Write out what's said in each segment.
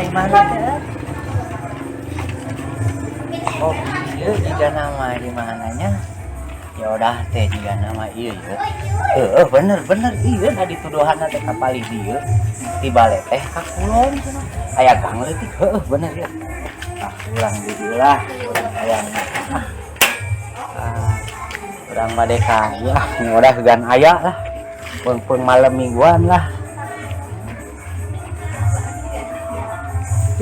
Imahna teh. Oh, iya juga nama di mananya. Ya udah teh juga nama iya ya. Heeh, bener bener iya nah dituduhan teh ka palih dieu. Ti bale teh ka kulon cenah. Aya gang leutik, heeh bener ya. Ah, urang di dieu lah, urang hayang. Ah, urang bade ka ya, udah gan aya lah. Peung-peung malam mingguan lah.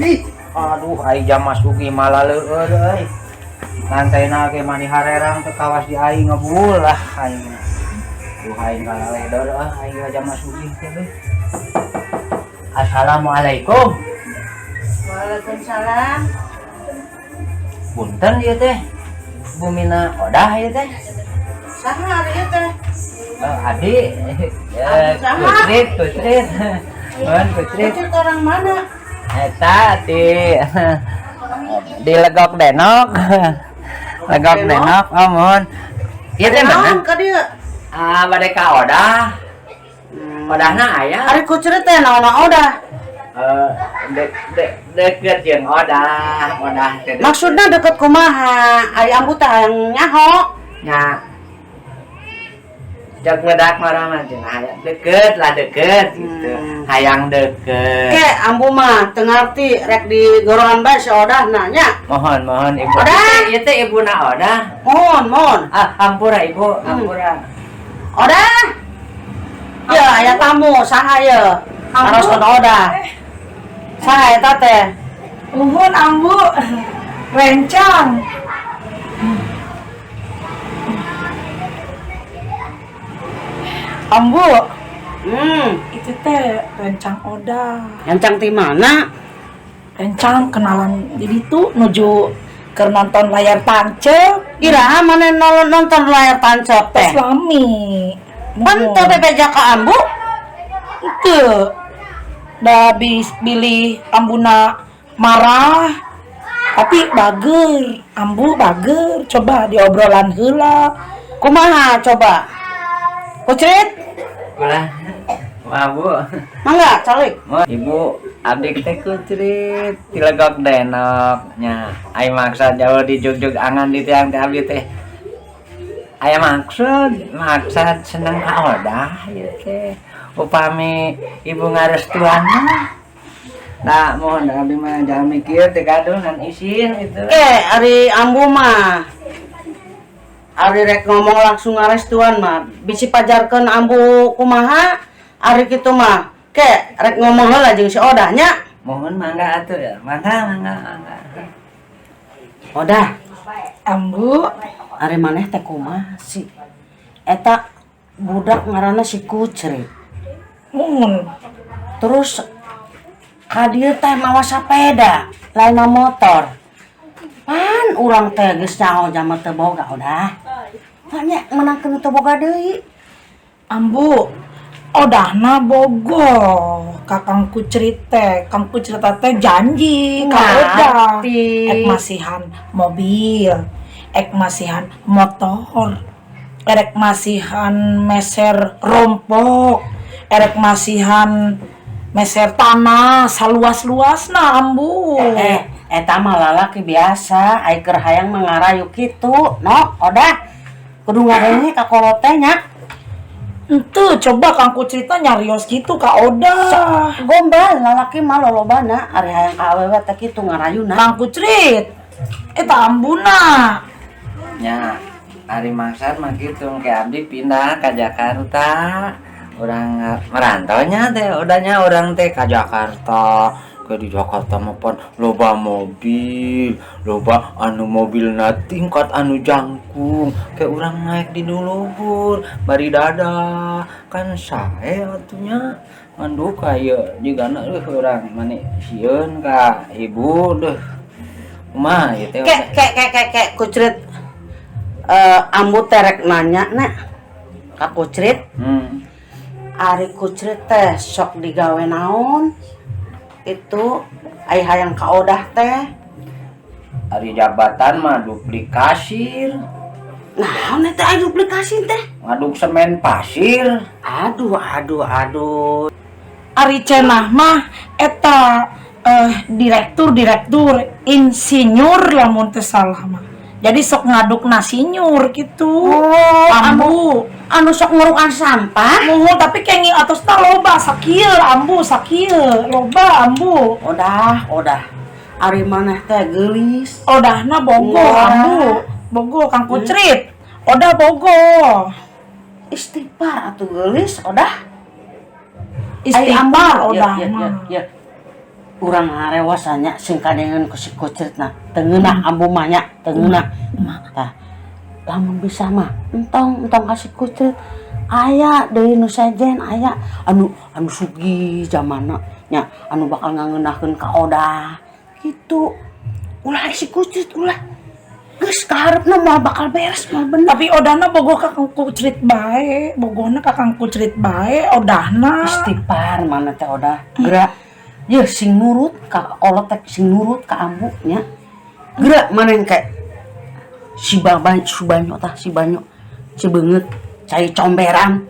Ih, aduh ai jam masuk malah leueur euy. Lantainya ge mani harerang teu kawas di aing ngebul lah aing. Duh aing kalaledor ah aing jam masuk teh euy. Assalamualaikum. Waalaikumsalam. Punten ieu teh. Bumina Odah ieu teh. Saha ari ieu teh? Abi. Abi saha? Kucrit, kucrit. Mohon kucrit. Kucrit orang mana? Eta di Legok Denok. Legok Denok, oh mohon. Ieu teh mana? Naon ka dieu? Ah, bade ka Odah. Odahna aya. Ari kucrit teh naon Odah? Eh, deket jeung Odah, Odah teh. Maksudna deket kumaha? Ari ambu teh hayang nyaho. Nya. Jog bedak marah mah cenah hayang deket lah deket gitu. Hayang deket. Ke ambu mah teu ngarti rek di gorohan bae si Odah nya. Mohon, mohon ibu. Odah. Ieu teh ibuna Odah. Mohon, mohon. Ah, hampura ibu, hampura. Odah. Ya, aya tamu saha ye? Aros Odah. Saha eta teh? Uhun ambu rencang. Ambu, itu teh rencang Odah. Rencang ti mana? Rencang kenalan jadi tuh nuju keur nonton layar tancep. Iraha mana nonton layar tancep teh? Lami. Pan teu bebeja ka ambu? Teu. Da bilih ambuna marah tapi bager, ambu bager, coba diobrolan heula. Kumaha coba? Kucrit? Ulah. Wah, Bu. Mangga, calik. Ibu, abdi teh kucrit ti Legok Denok nya. Ai maksa jauh di jugjug angan di tiang teh abdi teh. Aya maksud, maksad seneng ka Odah ieu teh. Upami ibu ngarestuan mah. Nah, mohon abdi mah jangan mikir teh gaduh ngan isin gitu. Ke, ari ambu mah. Ari rek ngomong langsung ngarestuan mah, bisi pajarkeun ambu kumaha, ari kitu mah. Ke, rek ngomong heula jeung si Odah nya. Mohon mangga atuh ya. Mangga, mangga, mangga. Odah, Ambu, ari maneh teh kumaha sih? Eta budak ngaranna si Kucrit. Mun. Terus ka dieu teh mawa sapeda, lain motor. Pan urang teh geus nyaho jama teu boga Odah. Tanya menangkeun teu boga deui. Ambu, Odahna bogo ka Kang Kucrit teh. Kang Kucrit teh janji ka Odah. Ek masihan mobil, ek masihan motor, erek masihan meser rompok, erek masihan meser tanah saluas-luasna ambu. Eta mah lalaki biasa, ai keur hayang mah ngarayu kitu, no, Odah. Kudu ngadenge ka kolot teh nya. Henteu, coba Kang Kucrit nyarios gitu ka Odah. Gombal lalaki mah lolobana ari hayang ka awewe teh kitu ngarayuna. Kang Kucrit, eta ambuna. Nya, ari maksad mah kitu ke abdi pindah ka Jakarta. Urang merantaunya teh, udahnya urang teh ka Jakarta. Ke di Jakarta mah pan loba mobil, loba anu mobilna tingkat anu jangkung. Ke urang naik di luhur, bari dada kan sae atunya. Ngan duka ieu jigana eueuh urang mani sieun ka ibu deuh. Kumaha ieu teh? Ke ke ke ke ke Kucrit. Ambu teh rek nanya na ka Kucrit. Ari Kucrit teh sok digawe naon? Itu ai hayang ka Odah teh. Ari jabatan mah duplikasir. Naon eta ai duplikasi teh? Ngaduk semen pasir. Aduh, aduh, aduh. Ari cenah mah eta Direktur direktur insinyur lamun teu salah mah. Jadi sok ngaduk nasinyur gitu. Oh, Ambu. Anu sok ngerukan sampah. Muhun, tapi kenging atosna loba sakieu, Ambu, sakieu loba, Ambu. Odah, odah. Ari maneh teh geulis. Odahna bogo. Wah. Ambu bogo Kang Kucrit. Odah bogo. Istighfar atuh geulis, odah. Istighfar odah Ya, ya, mah. ya. Urang ngarewasannya sing kadengeun ku si Kucrit na. Teu ngeunah ambu mah nya, teu ngeunah. Tah. Lamun bisa mah entong entong ka si Kucrit. Aya deui nu sejen, aya anu anu sugih zamanna nya, anu bakal ngangeunahkeun ka odah. Gitu. Ulah si Kucrit ulah. Geus kaharepna moal bakal beres, moal bener. Tapi odahna bogo ka Kang Kucrit bae, bogona ka Kang Kucrit bae odahna. Istighfar mana teh odah. Gerak. Ye sing nurut ka kolot teh, sing nurut ka ambu nya. Gerak mana yang kayak si baban si banyo tah, si banyo si beungeut cai comberan.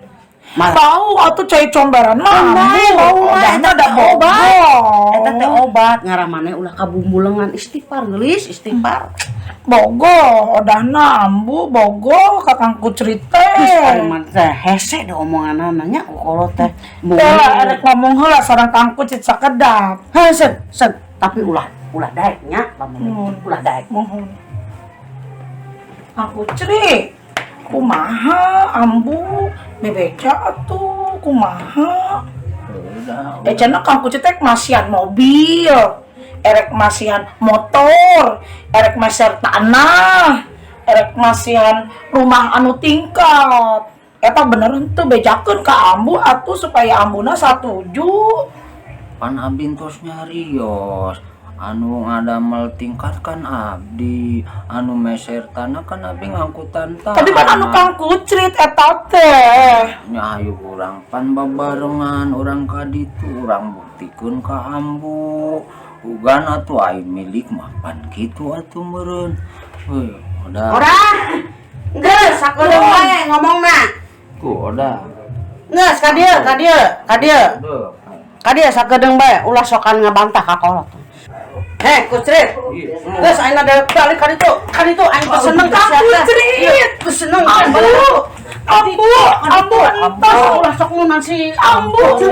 Malah Bau atuh cai comberan mah. Bau, Ambu. bau, Odahna eta da teh bogo. Obat. Eta teh obat ngarah maneh ulah kabumbulengan, istighfar geulis, istighfar. Bogo odahna, Ambu, bogo ka Kang Kucrit teh. Geus, ari maneh teh hese deh omonganana nya ku kolot teh. Teh erek ngomong heula sareng Kang Kucrit sakedap. Heuh, sen, sen, tapi ulah ulah daek nya lamun ulah daek. Mohon. Kang Kucrit, kumaha Ambu bebeja atuh kumaha? Udah. Eh, cenah Kang Kucrit teh masihan mobil, erek masihan motor, erek masihan tanah, erek masihan rumah anu tingkat. Eta bener henteu, bejakeun ka Ambu atuh supaya Ambuna satuju. Pan abdi tos nyarios, anu ngadamel tingkat kan abdi, anu meser tanah kan abdi, ngangkutan tanah. Tapi kan anu Kang Kucrit eta teh. Nya ayo urang pan babarengan urang ka ditu, urang buktikeun ka ambu. Ugan atuh ai milik mah pan kitu atuh meureun. Heuh, udah. Ora. Geus sakedeung bae ngomongna. Ku udah. Geus ka dieu, ka dieu, ka dieu. Duh. Ka dieu sakedeung bae, ulah sokan ngabantah ka kolot. Heh, Kucrit. Geus ayeuna dewek balik ka ditu. Ka ditu aing teu seneng ka Kang sia teh. Kucrit. Teu seneng. Ambu, Ambu, Ambu, entos. Ulah sok ngunan si Ambu,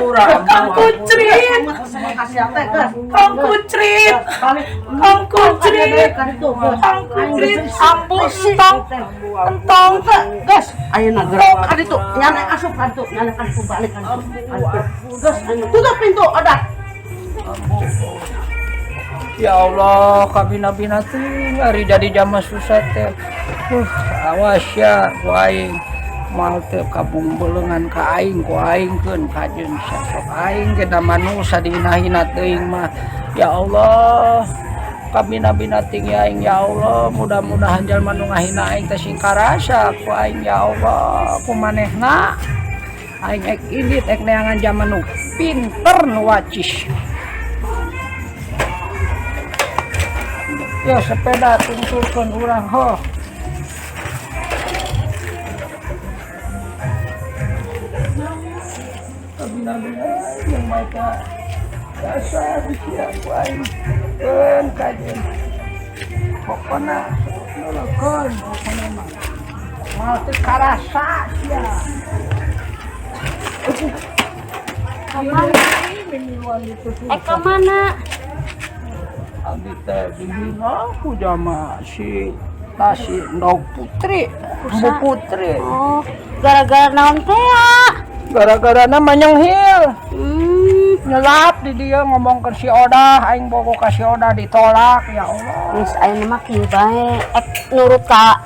Kang Kucrit. Ka sia teh geus. Kang Kucrit, Kang Kucrit, Kang Kucrit, Ambu, entong, entong. Geus, ayeuna gerak ka ditu. Nyane asup ka ditu, nyane ka ditu, balik ka ditu. Ka ditu. Geus, ayeuna tutup pintu, ada. Ya Allah, kabina-bina tuh hari jadi jama susah teh. Awas ya, ku aing. Moal teu kabungbelengan ka aing, ku aing keun kajeun sok aing ge da manusa dihina-hina teuing mah. Ya Allah, kabina-bina ting ya aing ya Allah, mudah-mudahan jalma nu ngahina aing teh sing karasa ku aing ya Allah, ku manehna. Aing ek indit ek neangan jalma nu pinter nu wacis. Ya sepeda tungtulkeun urang ho. Kabina-bina yang mereka dasar sia ku aing keun kajeun. Pokona nolokeun pokona mah. Moal teu karasa sia. Eh, ke mana? Abdi teh dihina ku jama si Tasi Ndog Putri, Bu Putri. Oh, gara-gara naon teh ya? Gara-gara namanya nyenghil. Nyelap di dia ngomong ke si Odah, aing bogo ka si Odah ditolak ya Allah. Geus ayeuna mah kieu bae, ek nurut ka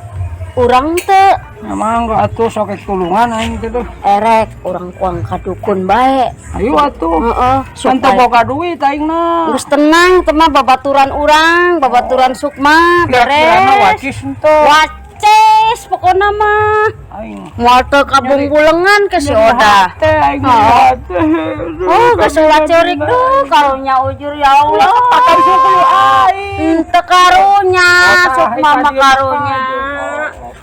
urang teu? Emang enggak atuh sok tulungan aing teh tuh. Erek urang kuang ka dukun bae. Ayo atuh. Heeh, Kan teu boga duit aing na. Geus tenang teh mah babaturan urang, babaturan Sukma Kira-kirana beres. wacis henteu. Wacis pokona mah. Aing Moal teu kabungbulengan ke si Odah. Teh aing hate. Oh, geus ulah ceurik duh karunya ujur ya Allah. Pakan suku aing. Henteu karunya, Oh, Sukma tah, mah tadi karunya.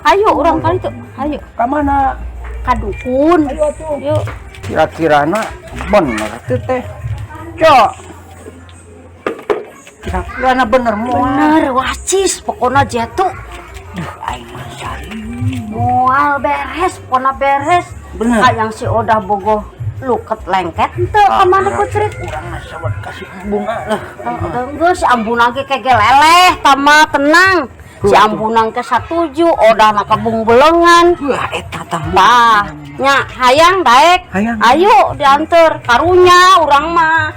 Ayo urang kali tuh, ayo Ka mana? ka dukun. Ayo atuh. Yuk. Kira-kirana bener teh teh. Cok. Kira-kira bener moal? Bener, wacis pokoknya jatuh. Duh, aing mah cari. Moal beres, pokoknya beres. Bener. Hayang si Odah bogoh luket lengket henteu ka mana kucrit. Urang mah sawat kasih bunga lah. Geus si ambuna ge kege leleh tama tenang. Si ambuna ge satuju, Odah na kebung belengan. Wah, eta tah. Tah, nya hayang daek. Hayang. Ayo diantar karunya urang mah.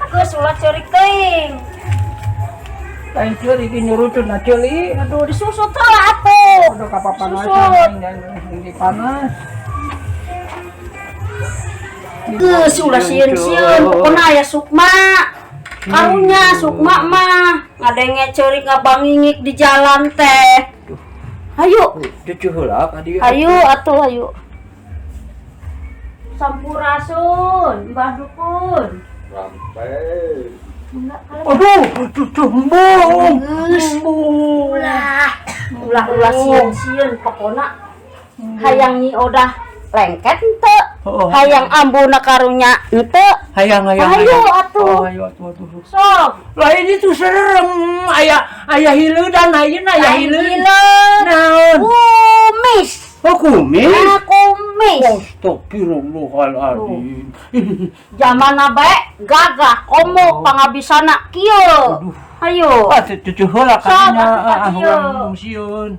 Geus ulah ceurik teuing. Lain ceurik nyurucut na ceuli. Aduh, disusut heula atuh. Aduh, kapapanasan Susut. aing panas. Geus ulah sieun-sieun, pokona aya sukma. Karunya sukma mah ngadenge ceurik ngabangingik di jalan teh. Ayo, Cucu heula ka dieu. Ayo atuh ayo. Sampurasun, Mbah Dukun. Aduh, cucu embung. Geus. Ulah, ulah ulah sieun-sieun pokona hayang Nyi Odah lengket henteu. Oh, Hayang ambuna karunya henteu. Hayang, hayang. Ayo, hayang. Atuh. Oh, ayo atuh atuh. Sok. Lah, ini tuh serem. Aya aya hileudan ayeuna aya Lain hileud. hileud. Naon? Kumis. Oh, kumis. Nah, kumis. Astagfirullahaladzim. Zaman bae gagah komo pangabisana kieu. Ayo. Ah, cucu heula Sok, kadinya. atuh ka Ah, dieu. urang sieun.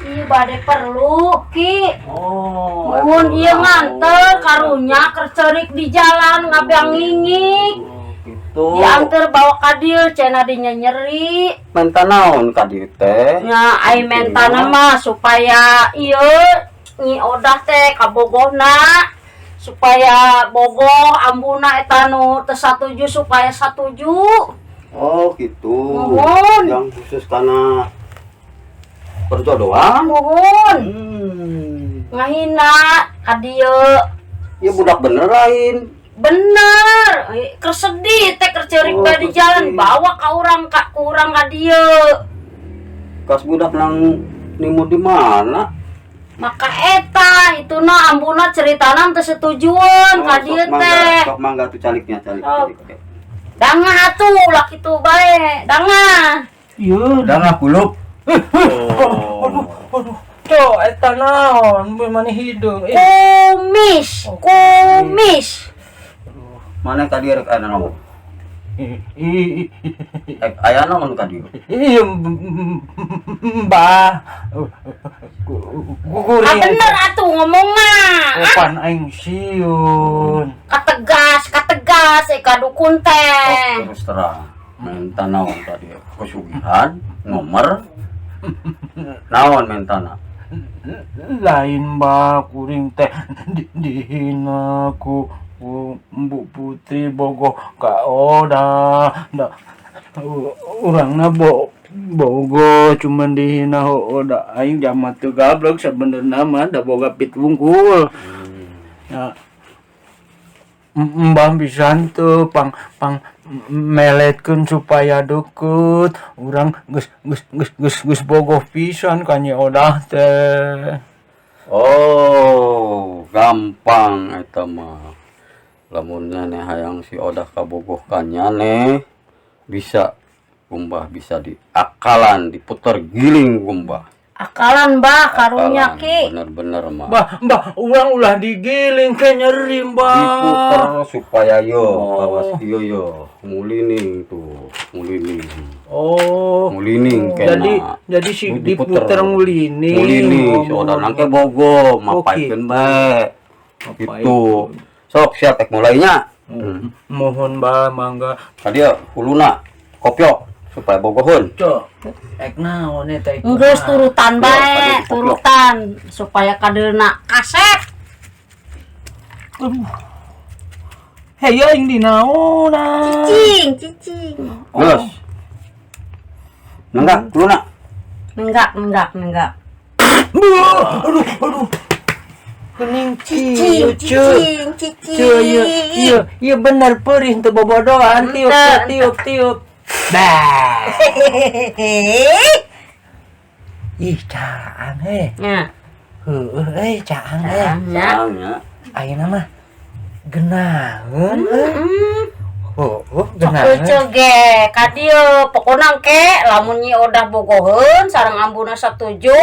Ieu bade perlu, Ki. Oh. Mun ieu nganter karunya keur ceurik di jalan ngabangingik. Gitu. Diantar bawa ka dieu cenah dinya nyeri. Menta naon ka dieu teh? Nya ai mentana mah supaya ieu Nyi Odah teh kabogohna, supaya bogoh ambuna eta nu teu satuju supaya satuju. Oh, gitu. Nuhun. Yang khusus karena perjodohan. Nuhun. Hmm. Ngahina ka dieu. Ya budak bener lain? Bener. Eh, keur sedih teh keur ceurik Oh, bae di keur jalan sedih. bawa ka urang ka ku urang ka dieu. Kas budak nang nimu di mana? Maka eta itu na ambuna ceritana teu setujuan ka Oh, dieu sok mangga, teh. sok mangga tuh caliknya, calik, Sok. calik. Dangah atuh ulah kitu bae. Dangah. Iya. Dangah kulup. Oh. Aduh, aduh. Cok, eta naon? Mana hideung? Eh, Kumis, kumis. Mana tadi rek aya naon? Ih, Eh, aya naon ka dieu? iya, Mbah. Ah, Kuring. bener atuh ngomong mah. Kapan aing sieun? Kategas, kategas eh ka dukun teh. Terus terang. Menta naon tadi? Kesugihan, nomor, naon mentana? Lain, Mbah, kuring teh dihina ku Bu Putri bogoh ka Oda. Da urangna bogoh cuman dihina Oda. Aing jamat teu gablek sabenerna mah, da boga pit wungkul. Ya. Mbah bisa teu pang pang meletkeun supaya deket urang? Geus geus geus geus geus bogoh pisan ka Nyi Odah teh. Oh, gampang eta mah. Lamun nyane hayang si Odah kabogoh ka nyane, bisa kumbah, bisa diakalan, diputar giling kumbah. Akalan, Mbah, karunya Akalan, Ki. Bener-bener mah. Mbah, mbah, urang ulah digiling ke nyeri, Mbah. Diputer supaya yo, Oh. awas iyo yo, mulining tuh, mulining. Oh. Mulining kena. Jadi si diputer ngulining. Ngulining, Oh, si Odah nangke bogo, mapaikeun bae. Gitu. Sok siap ek mulainya. Hmm. Mohon, Mbah, mangga. Tadi ya huluna kopiok supaya bogoheun. Cok, ek naon eta? Geus turutan Ya, bae, tadi turutan supaya kadeuna kasep. Aduh. Hei, aing di naonan? Cicing, cicing. Geus. Nenggak huluna. Nenggak, nenggak, nenggak. Aduh, aduh. Kening Cicing, cicing, cicing. Ceu, iya, iya, iya bener perih teu bobodohan, tiup, Henteu, tiup, tiup. Bah. Ih, caang he. Ya. Heueuh euy, caang eh. Ya. Soalnya Ayeuna mah Genaheun euy. Oh, Sok genaheun. Ece ge ka dieu pokona engke lamun Nyi Odah bogoheun sareng ambuna satuju,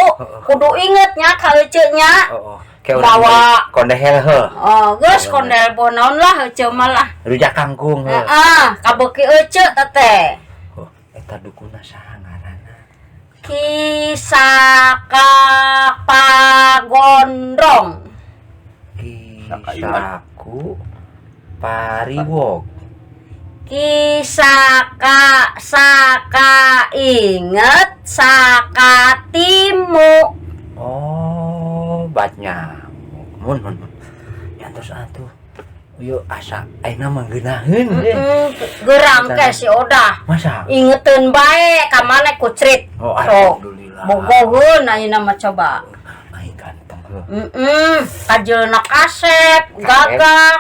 kudu inget nya ka Ece nya. Oh. Kayak urang Bawa- beli kondehel heuh. Oh, geus kondel bonaon lah Ece mah lah. Rujak kangkung heuh. Heeh, kabeuki Ece teh. Oh, eta dukuna saha ngaranna? Ki Saka Pagondrong. Ki Saku Pariwog. Ki Saka, Saka inget, Saka timu. Oh, batnya. Mun mun mun. Ya terus atuh. Yuk asa ayeuna mah geunaheun deh. Gerang ke si Odah. Masa? Ingeteun bae ka maneh kucrit. Oh, Sok. alhamdulillah. Bogoheun ayeuna mah coba. Ai ganteng heuh. Kajeulna kasep, gagah.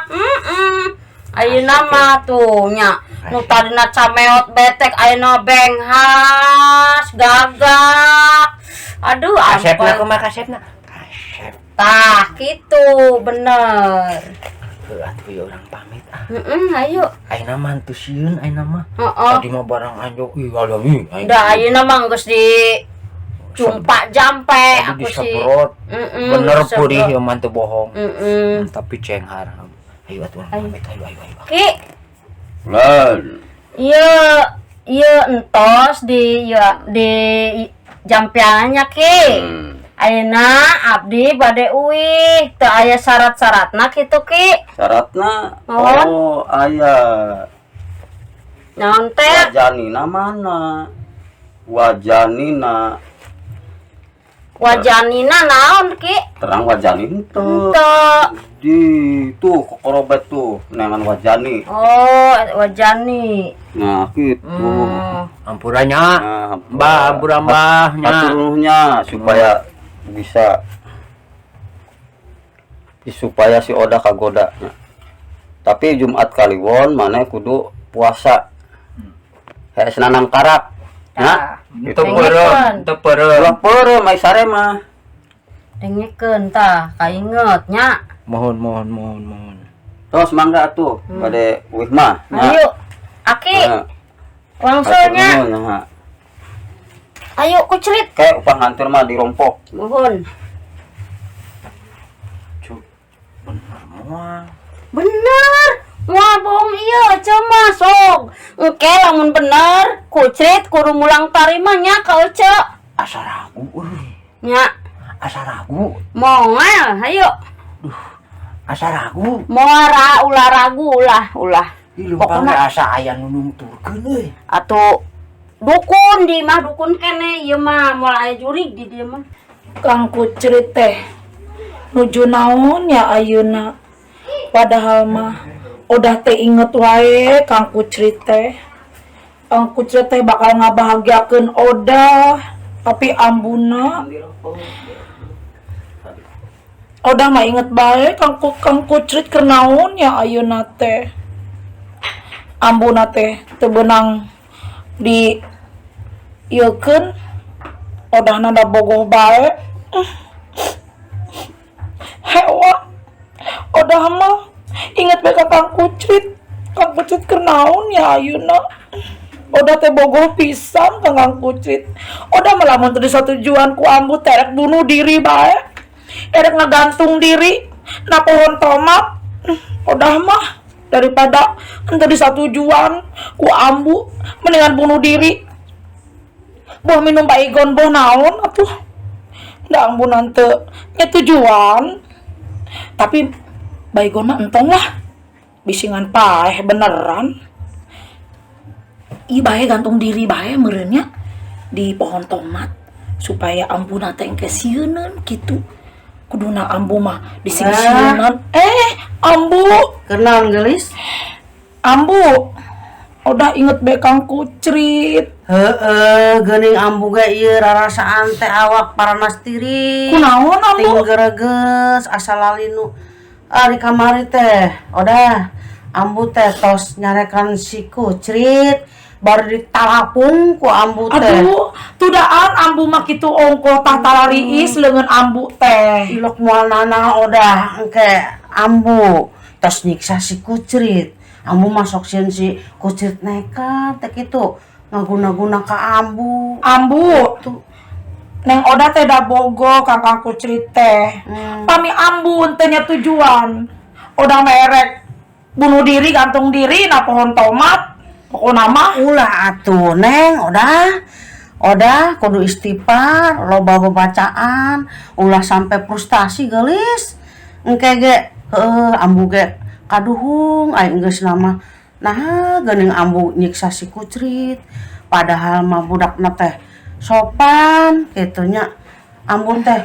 Ayeuna mah tuh nya nu tadina cameot betek ayeuna benghas, gagah. Aduh, Kasepna ampun. kumaha kasepna? Kasep. Tah, kitu bener. Heuh atuh ya urang pamit ah. Ayo. Ayeuna mah teu sieun ayeuna mah. Heeh. Tadi mah barang anjok ih alah ih. Aing Dah ayeuna mah geus di cumpak jampe Tadi aku sih. disebrot. Heeh. Bener purih ieu mah teu bohong. Heeh. Tapi cenghar. Ayo atuh urang Ayo. pamit, ayo ayo ayo. Ki, Lan. ieu ieu entos di ieu di jampiannya Ki. Ayeuna abdi bade uih, teu aya syarat-syaratna kitu Ki. Syaratna Naon? oh aya. Naon teh? Wajanina mana? Wajanina. Wajanina naon Ki? Terang wajani henteu. Henteu. Di tuh kokorobet tuh neangan wajani. Oh, wajani. Nah, gitu. Ampuranya. Nah, Mbah, ampura mbah nya. Hatur nuhunnya supaya bisa supaya si Oda kagoda nya. Tapi Jumat Kaliwon mana kudu puasa. Hees nanang karak. Nya. Teu peureum, teu peureum. Ulah peureum ai sare mah. Dengekeun tah, kainget nya. Mohon mohon mohon mohon. Tos mangga atuh bade uih mah. Nya. Ayo. Aki, Nah, wangsulnya. hatur nuhun, nya. Ayo kucrit. Kayak upah ngantur mah dirompok. Mohon. Cuk. Bener moal. Bener. Moal bohong iya, cuma sok. Engke lamun bener, kucrit kudu mulang tarima nya ka Ece. Asa ragu euy. Nya, Asa ragu. moal, ayo. Asa ragu. Moal ulah ragu ulah, ulah. Ih leumpang Pokona asa aya nu nungturkeun euy. Atuh dukun di mah dukun kene ieu mah moal aya jurig di dieu mah. Kang Kucrit teh nuju naon ya ayeuna, padahal mah udah teh inget wae Kang Kucrit teh, Kang Kucrit teh bakal ngabahagiakeun Odah, tapi ambuna Odah mah inget bae Kang Kucrit keur naon ya ayeuna teh, ambuna teh teu beunang di ieukeun Odahna da bogoh bae. Hewa Odah mah inget bae ka Kang Kucrit. Kang Kucrit keur naon ya ayeuna? Odah teh bogoh pisan ka Kang Kucrit. Odah mah lamun teu disatujuan ku ambu teh erek bunuh diri bae, erek ngagantung diri na pohon tomat. Odah mah daripada henteu disatujuan ku ambu mendingan bunuh diri, boh minum baygon boh naon atuh, da ambu teu nyetujuan. Tapi baygon mah entong lah, bisingan paeh beneran. Ih, bae gantung diri bae meureunnya di pohon tomat supaya ambuna teh engke sieuneun kitu. Kuduna ambu mah dising-sieunan. Eh, ambu. Kenaon gelis? Ambu, udah inget bae Kang Kucrit. Heeh, geuning ambu ge ieu rarasaan teh awak paranas tiris. Kunaon ambu? Ting gereges asa lalinu. Ari kamari teh, udah ambu teh tos nyarekan si Kucrit baru ditalapung ku ambu teh. Aduh, tudaan ambu mah kitu ongko tah talariis leungeun ambu teh. Ilok moal nana udah engke ambu. Tos nyiksa si Kucrit. Ambu masuk sieun si Kucrit nekat teh kitu ngaguna-guna ka ambu. Ambu. Tuh. Neng Oda teh da bogoh ka Kang Kucrit teh. Pami ambu teh nya tujuan. Oda merek bunuh diri, gantung diri na pohon tomat. Pokokna mah Ulah atuh, Neng Oda. Oda kudu istighfar, loba bebacaan, ulah sampai frustasi geulis. Engke ge heueuh ambu ge kaduhung aing geus nama. Nah, geuning ambu nyiksa si Kucrit. Padahal mah budakna teh sopan kitu nya. Ambu teh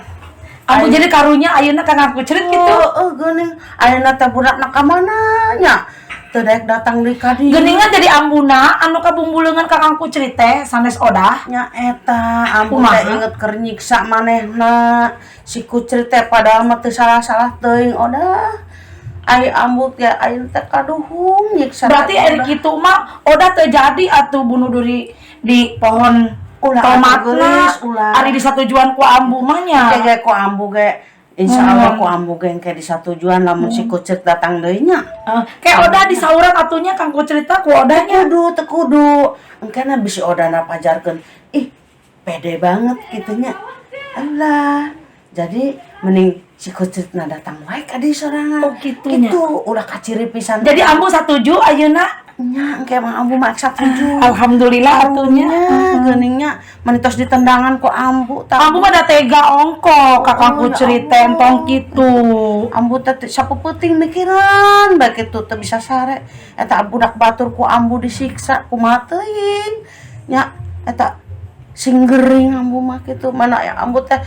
Ambu jadi karunya ayeuna ka Kang Kucrit gitu. Heeh, geuning ayeuna teh budakna ka mana nya? Teu daek datang deui ka dieu. Geuningan jadi ambuna anu kabumbuleungan ka Kang Kucrit teh sanes Odah. Nya eta ambu Kumaha? teh inget keur nyiksa manehna si Kucrit teh, padahal mah teu salah-salah teuing, Odah. Ai ambu teh ayeuna teh kaduhung nyiksa. Berarti teh, ari Odah. kitu mah Odah teu jadi atuh bunuh diri di pohon Ulah atuh, tomatna. geulis, ulah. Ari disatujuan ku ambu mah nya. Engke ge ku ambu ge insyaallah ku ambu ge engke disatujuan lamun si Kucrit datang deui nya. Eh, kayak Odah disauran atunya Kang Kucrit ku Odahnya. Kudu teu kudu. Engkena bisi Odana pajarkeun. Ih, pede banget kitu nya. Alah, jadi mending si Kucritna datang wae ka dieu sorangan. Oh, kitu nya. Kitu ulah kaciri pisan. Jadi ambu satuju ayeuna. Nya engke mah ambu mah satuju. Alhamdulillah atunya. Nya geuning nya mani tos ditendangan ku ambu tah. Ambu mah da tega ongko ka Kang Oh, ya Kucrit teh Allah. entong kitu. Ambu teh sapeupeting mikiran bae kitu teu bisa sare. Eta budak batur ku ambu disiksa kumaha teuing. Nya eta sing gering ambu mah kitu, mana ya ambu teh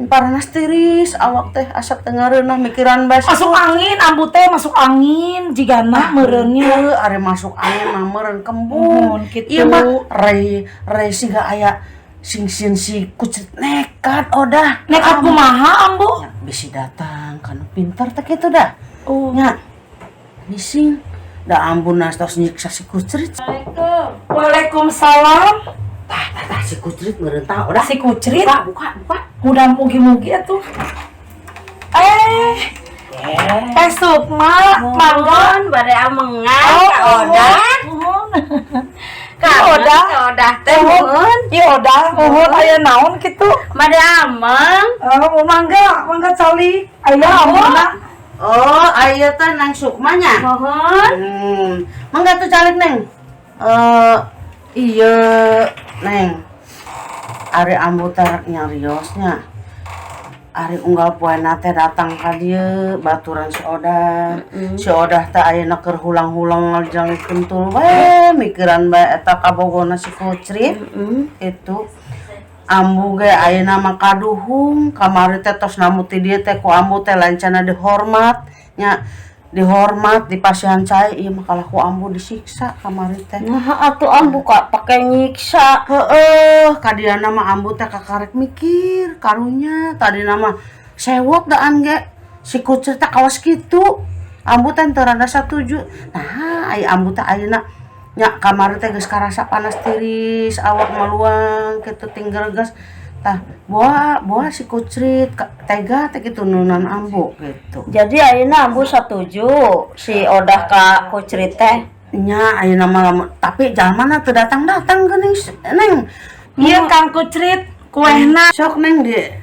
paranas tiris awak teh asa teu ngareunah mikiran bae. Masuk angin ambu teh, masuk angin jigana meureunnya. Heueuh, ari masuk angin mah meureun kembung. Muhun, kitu. Ieu mah rei rei siga aya sing sieun si Kucrit nekat, Odah. Nekat kumaha ambu? Nya, bisi datang kan pinter teh kitu dah. Oh. Nya bising da ambuna tos nyiksa si Kucrit. Waalaikumsalam. Tah tah tah, si Kucrit meureun tah, Odah. Si Kucrit. Buka, buka, buka. Mudah mugi-mugi atuh. Eh. Teh Sukma, mangga. Muhun, bade amengan Oh, ka Odah. Muhun. Ka Odah. Ka Odah teh muhun. Ieu Odah, muhun aya naon kitu? Bade ameng. Oh, mangga, mangga calik. Aya ambuna. Oh, aya teh Neng Sukma nya. Muhun. Mangga tuh calik, Neng. Eh, iya, Neng. Ari ambu teh rek nyariosnya. Ari unggal poena teh datang ka dieu baturan si Odah. Si Odah teh ayeuna keur hulang-hulang ngaljang kentul we mikiran bae eta kabogona si Kucrit. Itu. Ambu ge ayeuna mah kaduhung, kamari teh tos namu ti dieu teh ku ambu teh lancana dihormat nya, dihormat dipasihan cai, ieu mah kalah ku ambu disiksa kamari teh. Nah, atuh ambu kok pake nyiksa. Heeh, kadiana mah ambu teh kakarek mikir karunya tadina mah sewot daan ge si Kucrit teh kawas kitu. Ambu teh teu rada satuju. Nah, ai ambu teh ayeuna nya kamari teh geus karasa panas tiris awak maluang kitu tinggal gas tah boa boa si Kucrit tega teh kitu nunan ambu gitu. Jadi ayeuna ambu satuju si Odah ka Kucrit teh. Nya ayeuna mah tapi jalmana teu datang-datang geuning, Neng. Ieu Kang Kucrit kuehna. Sok, Neng, di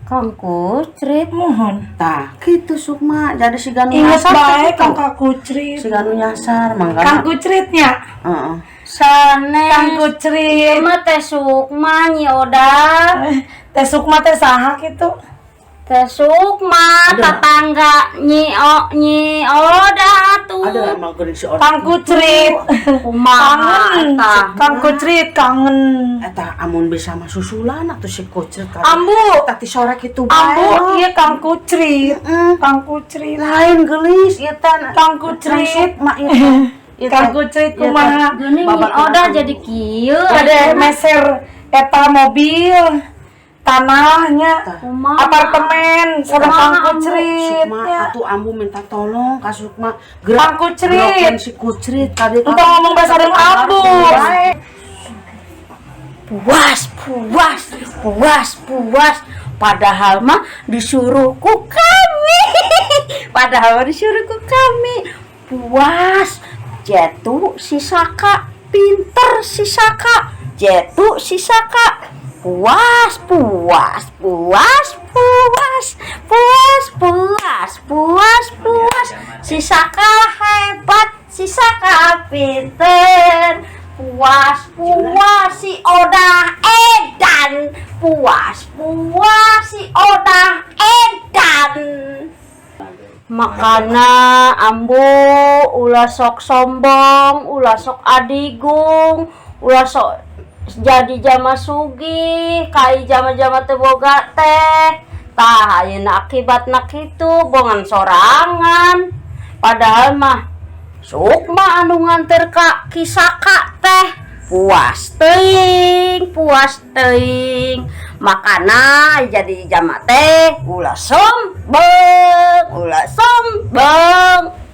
Kang Kucrit. Muhun. Tah kitu, Sukma, jadi siga nu Ingat nyasar teh bae kitu. Kang Kang Kucrit. Siga nu nyasar mangga. Kang Kucritnya. Heeh. Sanes. Kang Kucrit. Mah Teh Sukma, Nyi Odah. Teh Sukma teh saha kitu? Teh Sukma tetangga Nyi Odah atuh. Ada emang geuning si Odah. Kang Kucrit. Kumaha Kangen. eta? Kang Kucrit kangen. Eta amun bisa mah susulan atuh si Kucrit ka. Ambu. Eta ti sore kitu bae. Ambu ieu Kang Kucrit. Kang Kucrit. Lain geulis ieu teh. Kang Kucrit. Sukma ieu teh. Ieu teh. Kang Kucrit Ieu teh. kumaha? Geuning Nyi Babaturan Odah ambu. jadi kieu. Ada meser eta mobil, tanahnya, Kumaha? apartemen sama Kumaha, Kang Ambu? Kucrit. Sukma nya. atuh ambu minta tolong ka Sukma. Kang Kucrit. Gerokeun si Kucrit tadi. Entong ngomong bahasa sareng ambu. Bae. Puas, puas, puas, puas. Padahal mah disuruh ku kami. Padahal disuruh ku kami. Puas. Jetu si Saka, pinter si Saka. Jetu si Saka. Puas, puas, puas, puas, puas, puas, puas, puas. Si Saka hebat, si Saka pinter. Puas, puas, si Odah edan. Puas, puas, si Odah edan. Makana ambu ulah sok sombong, ulah sok adigung, ulah sok jadi jama sugih, kai jama-jama teu boga teh. Tah ayeuna akibatna kitu bongan sorangan. Padahal mah Sukma anu nganter ka Ki Saka teh puas teuing, puas teuing. Makana jadi jama teh ulah sombong, ulah sombong.